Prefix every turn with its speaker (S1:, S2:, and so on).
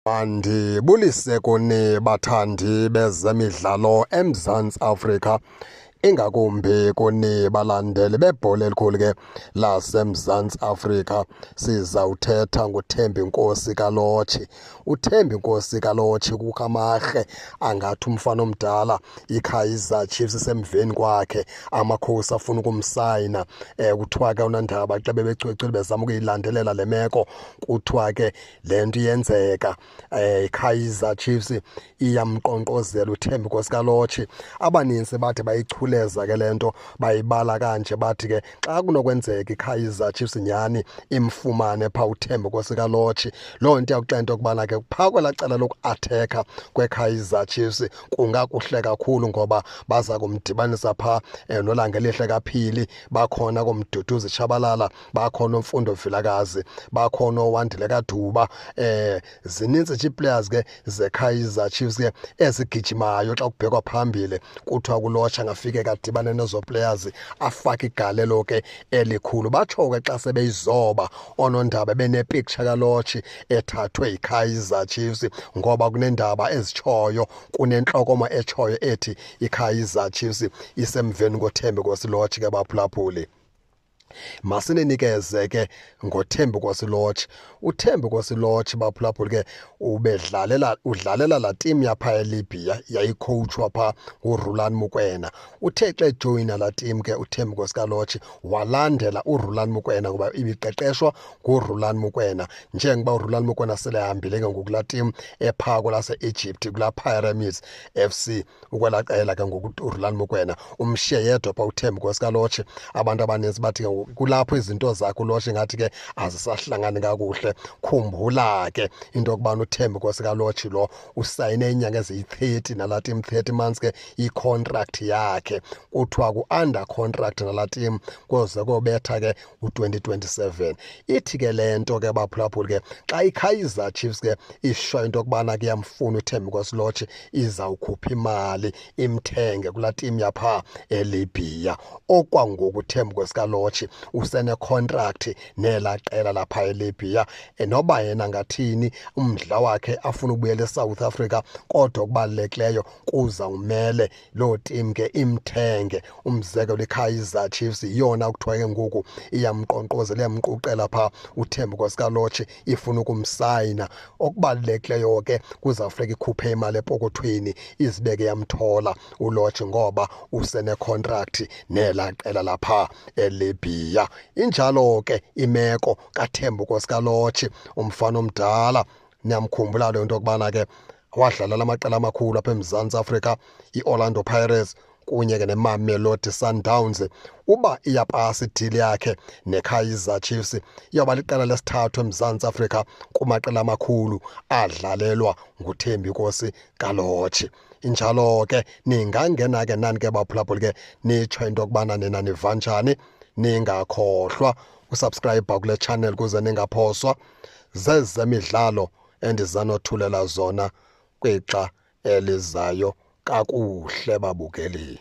S1: Mandibulise kuni bathandi bezemidlalo eMzantsi Afrika, ingakumbi kuni balandeli bebhola elikhulu ke laseMzantsi Afrika. Sizawuthetha ngoThembinkosi kaLorch. UThembinkosi kaLorch kukho amarhe angathi umfana omdala iKaizer Chiefs isemveni kwakhe, amakhosi afuna ukumsayina. Kuthiwa ke unandaba xa bebecwecwile bezama ukuyilandelela le meko, kuthiwa ke le nto iyenzeka. IKaizer Chiefs iyamqonkqozela uThembinkosi kaLorch. Abaninzi bathi bayichuleza ke le nto, bayibala kanje bathi ke xa kunokwenzeka iKaizer Chiefs nyhani imfumane phaa uThembinkosi kaLorch, loo nto iyakuxela into yokubana ke phaa kwelaa cala lokuathekha kweKaizer Chiefs kungakuhle kakhulu, ngoba baza kumdibanisa phaa noLangelihle kaPhili, bakhona koMduduzi Tshabalala, bakhona uMfundo Vilakazi, bakhona oWandile Kaduba. Zininzi nje ii-players ke zeKaizer Chiefs ke ezigijimayo xa kubhekwa phambili. Kuthiwa kuLorch angafike kadibane nezo players afake igalelo ke elikhulu. Batsho ke xa sebeyizoba oonondaba benepicture kaLorch ethathwe yiKaizer Chiefs, ngoba kuneendaba ezitshoyo, kunentlokoma etshoyo ethi iKaizer Chiefs isemveni koThembinkosi Lorch ke baphulaphuli. Masinenikeze ke ngoThembinkosi Lorch. UThembinkosi Lorch baphulaphuli ke ubedlalela, udlalela laa team yapha eLibya yayikhowutshwa phaa nguRulani Mokwena. Uthe xa ejoyina laa team ke uThembinkosi kaLorch walandela uRulani Mokwena, ngoba ibiqeqeshwa nguRulani Mokwena. Njengoba uRulani Mokwena sele ehambile ke ngoku kulaa team ephaa kwelase-Egypt, kulaa Pyramids FC, ukwelaa qela ke ngoku uRulani Mokwena umshiye yedwa phaa uThembinkosi kaLorch. Abantu abaninzi bathi ke kulapho izinto zakhe uLorch ngathi ke azisahlangani kakuhle. Khumbula ke into yokubana uThembinkosi kaLorch lo usayine iinyanga eziyi-30 nalaa team, 30 months ke i-contract yakhe. Kuthiwa ku-under contract nalaa team koze kobetha ke u-2027. Ithi ke le nto ke baphulaphuli ke xa iKaizer Chiefs ke isho into yokubana ke iyamfuna uThembinkosi Lorch, izawukhupha imali imthenge kulaa team yaphaa eLibya. Okwangoku uThembinkosi kaLorch usene-contract nelaa qela lapha eLibya. Noba yena angathini umdla wakhe afuna ukubuyela eSouth Africa, kodwa okubalulekileyo kuzawumele loo team ke imthenge. Umzekelo iKaizer Chiefs yiyona kuthiwa ke ngoku iyamqonkqozela, iyamquqela phaa uThembinkosi kaLorch, ifuna ukumsayina. Okubalulekileyo ke kuzawufuneka ikhuphe imali epokothweni izibeke yamthola uLorch, ngoba usene-contract nelaa qela lapha eLibya. Injalo ke imeko kaThembinkosi kaLorch, umfana omdala. Niyamkhumbula le nto yokubana ke wadlala amaqela amakhulu apha eMzantsi Afrika, iOrlando Pirates kunye ke neMamelodi Sundowns. Uba iyapasa i-deal yakhe neKaizer Chiefs, iyawuba liqela lesithathu eMzantsi Afrika kumaqela amakhulu adlalelwa nguThembinkosi kaLorch. Injalo ke ningangena ke nani ke baphulaphuli ke nitsho into yokubana nina niva njani. Ningakhohlwa usubscribe kule channel kuze ningaphoswa zezemidlalo endizanothulela zona kwixa elizayo. Kakuhle babukeli.